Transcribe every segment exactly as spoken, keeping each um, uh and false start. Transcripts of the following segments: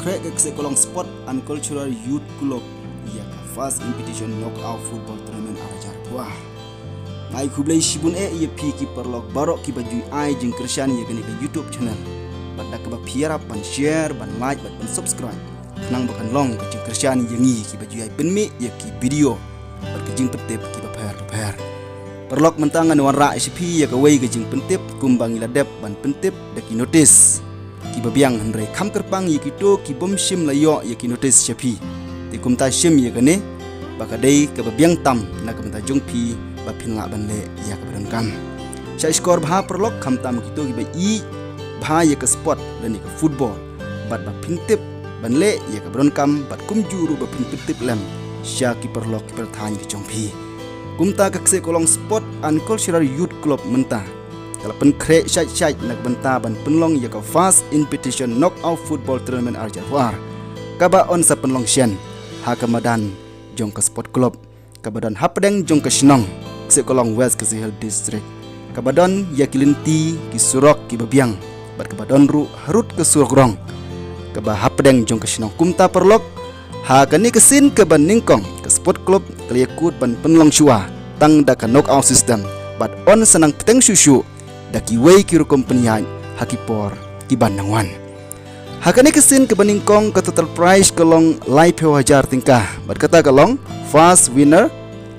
Peit ka Kseh Kolong Sport and Cultural Youth Club ïa ka First Invitation Knockout Football Tournament ar hajar arphew ar. Ngai khublei shibun eh ïa phi ki paralok baroh kiba ju ai jingkyrshan ïa kane ka YouTube channel. Bad da kaba phi ïarap ban share, ban like, bad ban subscribe, khnang ba kan long ka jingkyrshan ïa ngi kiba ju ai pynmih ïa ki video bad ka jingpyntip kiba pher bapher. Paralok, mynta ngan wanrah sha phi ïa kawei ka jingpyntip kumba ngi la dep ban pyntip da ki notice kiba biang, hynrei kham kyrpang ïa kito ki bym shym la ïoh ïa ki notice sha phi. Te kumta shim ïa kane ba ka dei kaba biang tam na ka bynta jong phi ba phin lah ban leh ïa kaba donkam. Sha shkor bha paralok, khamtam kito kiba ïeit bha ïa ka sport lane ka football, bad ba phin tip ban leh ïa kaba donkam, bad kumjuh ruh ba phin pyntip lem sha ki paralok ki parthaiñ ki jong phi. Kumta ka Kseh Kolong Sport and Cultural Youth Club mynta ka la pynkhreh shait shait na ka bynta ban pynlong ïa ka First Invitation Knockout Football Tournament ar hajar arphew ar, kaba yn sa pynlong shen ha ka madan jong ka Sport Club kaba don hapdeng jong ka shnong Kseh Kolong, West Khasi Hills District, kaba don ïa ki lynti ki surok kiba biang, bad kaba don ruh harud ka surok rong kaba hapdeng jong ka shnong. Kumta paralok, ha kane ka sien kaba nyngkong ka Sport Club ka la ïakut ban pynlong shuwa tang da ka knockout system, bad yn sa nang bteng shuh shuh da kiwei ki rukom pynïaid ha ki por kiban nang wan. Ha kane ka sien kaba nyngkong ka total prize ka long laiphew hajar tyngka, bad kata ka long first winner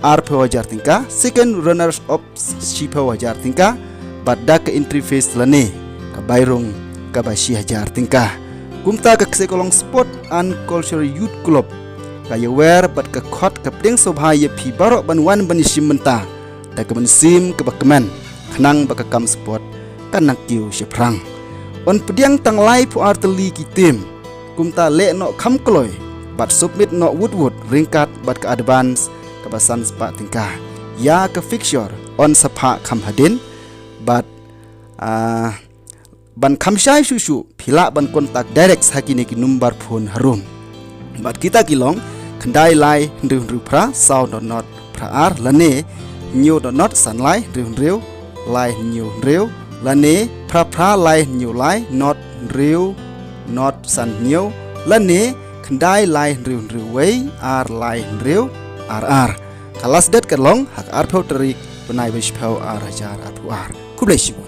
arphew hajar tyngka, second runners up shiphew hajar tyngka, bad da ka entry fees lane ka bai rung kaba shi hajar tyngka. Kumta ka Kseh Kolong Sport and Cultural Youth Club ka ïawer bad ka khot ka pdiang sngewbha ïa phi baroh ban wan ban ïashim bynta da ka mynsiem kaba kmen, khnang ba ka kam sport kan nang kiew shaphrang. Yn pdiang tang laiphew ar tylli ki team, kumta leh noh kham kloi bad submit noh wut wut ryngkat bad ka advance kaba san spah tyngka. Ïa ka fixture yn sa phah kham hadien, bad, ah, ban kham shai shuh shuh phi lah ban contact direct ha kine ki number phone harum. Bad kita ki long: khyndai lai hynriew hynriew phra saw not not phra ar, lane hynñiew not not san lai hynriew hynriew lai hynñiew hynriew, lane phra phra lai hynñiew lai not hynriew not san hynñiew, lane khyndai lai hynriew hynriew wei ar lai hynriew ar ar. Ka last date ka long ha ka arphew tarik bnai ba shiphew ar hajar arphew ar. Khublei shibun.